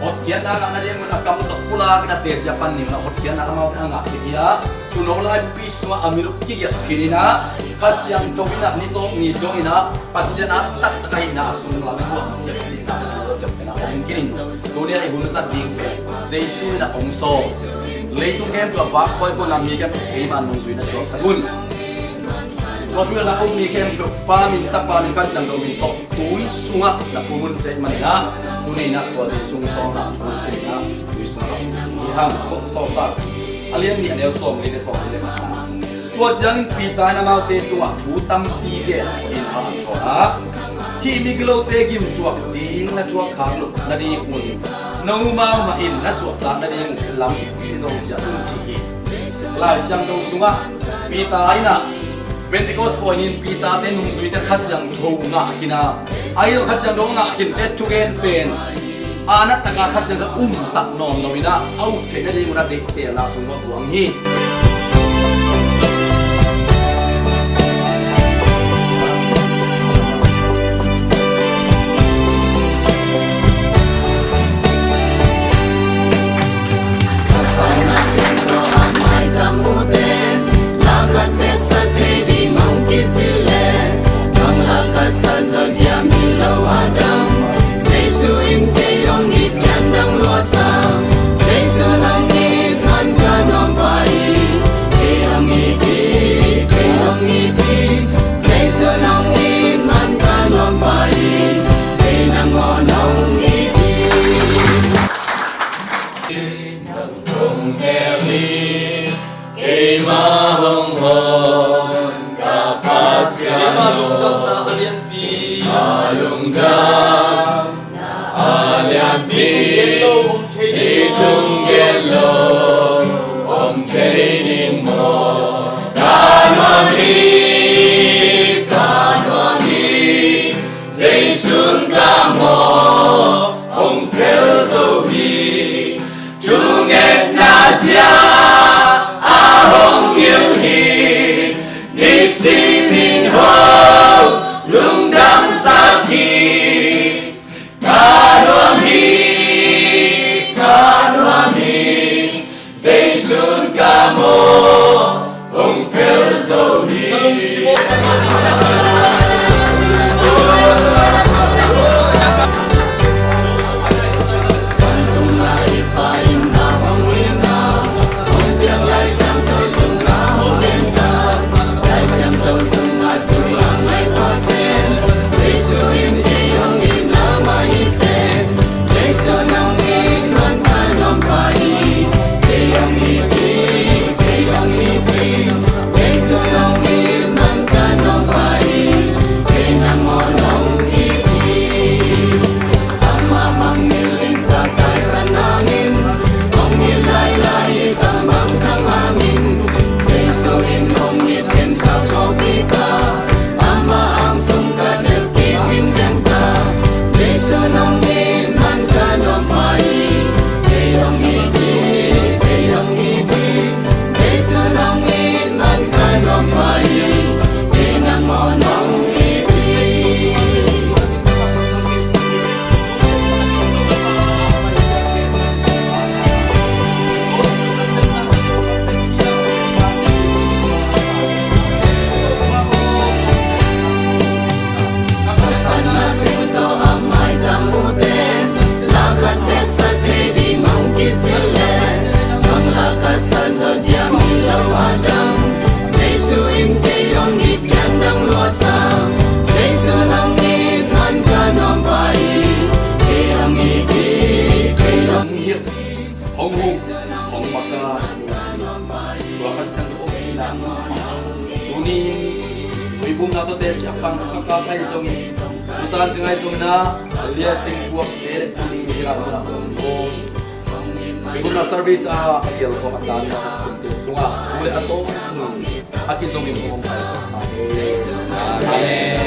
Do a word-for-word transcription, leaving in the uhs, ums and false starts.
Hotkhiatna ngahna ding un a kam tawh pulak in a teci a pan ni un a hotkhiatna amaute a ngah khit hi a, tuuno laipi sungah a miluk kigiat khit in a, Kha Siangtho in a ni tawng ni dong in a Pasian a taktak ahihna a sunglam buak ciaptehna, a sunglam ciaptehna om khin in, tuni a i hun zat ding pen Jesu in a hong sawm. Leitung khempeuh a vak kawikawi na mi khempeuh keima nungzui na suaksak un. Tua thu a na um mi khempeuh Pa min, Tapa min, Kha Siangtho min tawh tui sungah na pum un cih manin a, tuni in a tua Jesu sawmna thu in a tui sungah na pum hi hang. Kong sawm ta. A lian nih a neu sawmli le sawmli le khat. Tua ciangin Peter in amaute tungah thu tampi gen in a, a thawn a, hih migilote gimthuak ding na thuak khak loh nadingun nomau mah in na suahtak nading lampi zong ciah un, ci hi. Lai Siangtho sungah Peter in a Pentecost pawi ni-in Peter-te nungzuite Kha Siangtho ngah khin a, ahi zong Kha Siangtho ngah khinte thugen pen a na takah Kha Siangtho umsak nawn lo in a, a up theih nadingun a deihtelna sung va buang hi. Jesu in kei hong it pian nang luasa. Jesu nang it man ka nuam pah hi. Kei hong it hi, kei hong it hi. Jesu nang it man ka nuam pah hi. Kei nang aw nong it hi. Nang hong tel hi. Keima hong hon ka Pasian aw, keima lungdamna a lianpi, keima lungdamna a lianpi, i thungen lo om thei ding maw? Ka nuam hi, ka nuam hi, Jesu'n ka maw hong phel zo hi. Thungetna zia a hong hilh hi, nisimin hong lungdamsak hi. Ka nuam hi, ka nuam hi, Jesu'n ka maw hong phel zo hi. Hong hum, hong maka, tua Kha Siangtho om hi na. Tuni in tuibumna tawh teci a pan ka kap ahi zongin, busan cing ahi zongin a, lia cing puakte le tuni in hi la la om. Tuibumna service a, a kial khawm a sanna a tumte tungah, tu le a tawm a kizom in hong pai sawm. Amen.